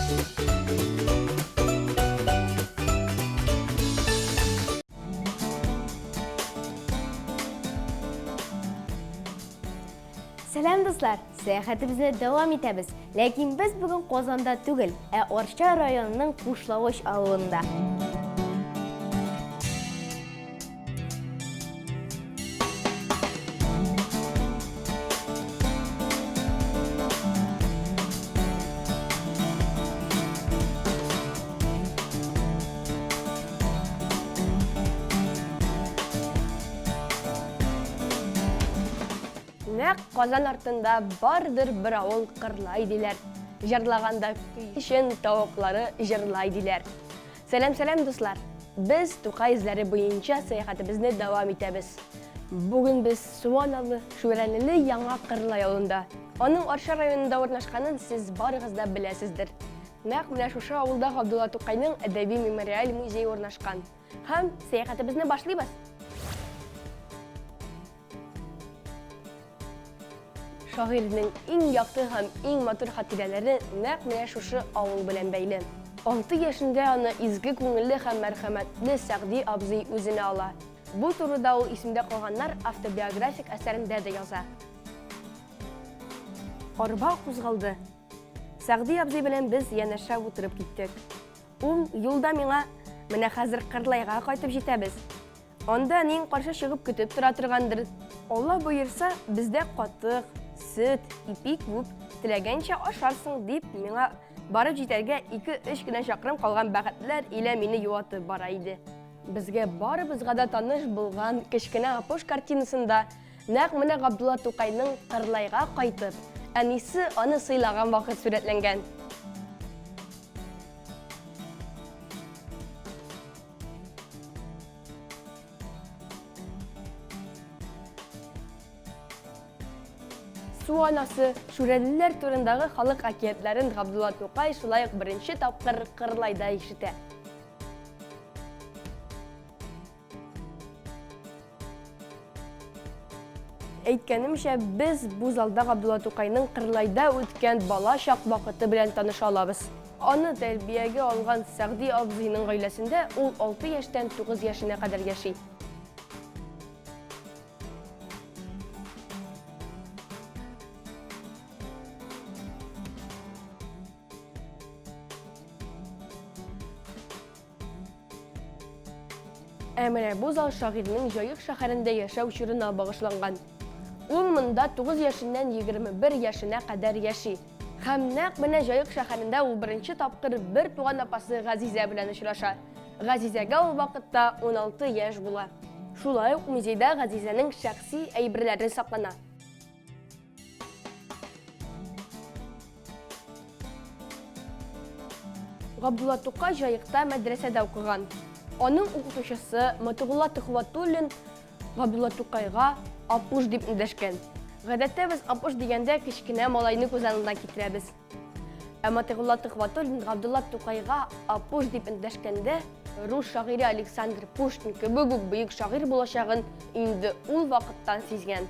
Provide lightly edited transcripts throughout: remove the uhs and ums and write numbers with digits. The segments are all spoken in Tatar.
Сәлам, дуслар! Сәяхәтебезне дәвам итәбез. Ләкин без бүген Казанда түгел, ә Арча районының Кушлавыч авылында. Нәкъ Казан артында бардыр бер авыл Кырлай диләр. Җырлаганда көй өчен тавыклары җырлай диләр. Сәлам, сәлам, дуслар! Без Тукай эзләре буенча сәяхәтебезне дәвам итәбез. Бүген без Суаналы, Шүрәлеле Яңа Кырлай авылында. Аның Арча районында урнашканын сез барыгыз да беләсездер. Нәкъ менә шушы авылда Габдулла Тукайның әдәби-мемориаль музее урнашкан. Һәм сәяхәтебезне башлыйбыз! Шагыйрьнең иң якты һәм иң матур хатирәләре нәкъ менә шушы авыл белән бәйле. Алты яшендә аны изге күңелле һәм мәрхәмәтле Сәгъди абзый үзенә ала. Бу турыда ул Исемдә калганнар автобиографик әсәрендә дә яза. Арба кузгалды. Сәгъди абзый белән без янәшә утырып киттек. Ул юлда миңа, Менә хәзер Кырлайга кайтып җитәбез. Анда әниең каршы чыгып көтеп тора торгандыр. Алла боерса, бездә катык, сөт, ипи күп, теләгәнчә ашарсың, дип миңа барып җитәргә ике-өч кенә чакрым калган бәхетләр илә мине юатып бара иде. Безгә барыбызга да таныш булган Кечкенә Апуш картинасында нәкъ менә Габдулла Тукайның Кырлайга кайтып, әнисе аны сыйлаган вакыт сурәтләнгән. Су анасы, шүрәлеләр турындагы халык әкиятләрен Габдулла Тукай шулай ук беренче тапкыр Кырлайда ишетә. Әйткәнемчә, без бу залда Габдулла Тукайның Кырлайда үткән бала чак вакыты белән таныша алабыз. Аны тәрбиягә алган Сәгъди абзыйның гаиләсендә ул 6 яшьтән 9 яшенә кадәр яши. Ә менә бу зал шагыйрьнең Җаек шәһәрендә яшәү чорына багышланган. Ул монда 9 яшеннән 21 яшенә кадәр яши. Һәм нәкъ менә Җаек шәһәрендә ул беренче тапкыр бер туган апасы Газизә белән очраша. Газизәгә ул вакытта 16 яшь була. Шулай ук музейда Газизәнең шәхси әйберләре саклана. Габдулла Тукай Җаекта мәдрәсәдә укыган. Аның укытучысы Матыгулла Төхвәтуллин Габдулла Тукайга Апуш дип эндәшкән. Гадәттә без Апуш дигәндә кечкенә малайны күз алдына китерәбез. Ә Матыгулла Төхвәтуллин Габдулла Тукайга Апуш дип эндәшкәндә рус шагыйре Александр Пушкин кебек үк бөек шагыйрь булачагын инде ул вакыттан сизгән.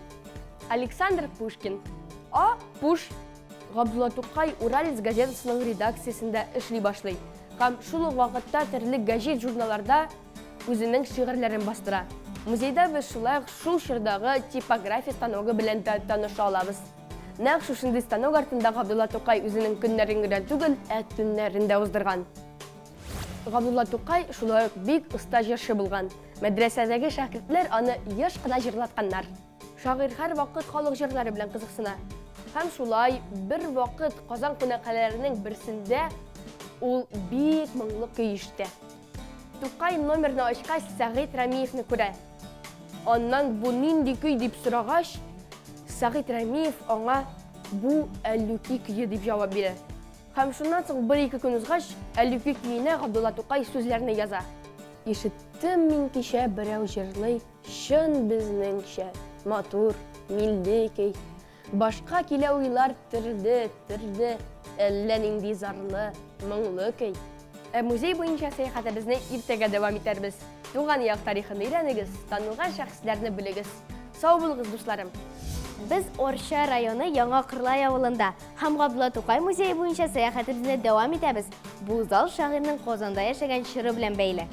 Александр Пушкин. А. Пуш. Габдулла Тукай Уралец газетасының редакциясендә эшли башлый һәм шул ук вакытта төрле гәҗит-журналларда үзенең шигырьләрен бастыра. Музейда без шулай ук шул чордагы типография станогы белән дә таныша алабыз. Нәкъ шушындый станок артында Габдулла Тукай үзенең көннәрен генә түгел, ә төннәрен дә уздырган. Габдулла Тукай шулай ук бик оста җырчы булган. Мәдрәсәдәге шәкертләр аны еш кына җырлатканнар. Шагыйрь һәрвакыт халык җырлары белән кызыксына. Һәм шулай бер вакыт Казан кунакханәләренең берсендә ул бик моңлы көй ишетә. Тукай номерны ачкач, Сәгыйть Рәмиевне күрә. Аннан бу нинди көй дип сорагач, Сәгыйть Рәмиев аңа бу Әллүки көе дип җавап бирә. Һәм шуннан соң бер-ике көн узгач, Әллүки көенә Габдулла Тукай сүзләрне яза. Ишеттем мин кичә берәү җырлый, Чын безнеңчә, матур, милли көй. Башка килә уйлар төрле, төрле, Әллә нинди зарлы, моңлы көй. Ә музей буенча сәяхәтебезне иртәгә дәвам итәрбез. Туган як тарихын өйрәнегез, танылган шәхесләрне белегез. Сау булыгыз, дусларым! Без Орча районы Яңа Кырлай авылында һәм Габдулла Тукай музее буенча сәяхәтебезне дәвам итәбез. Бу зал шагыйрьнең Казанда яшәгән чоры белән бәйле.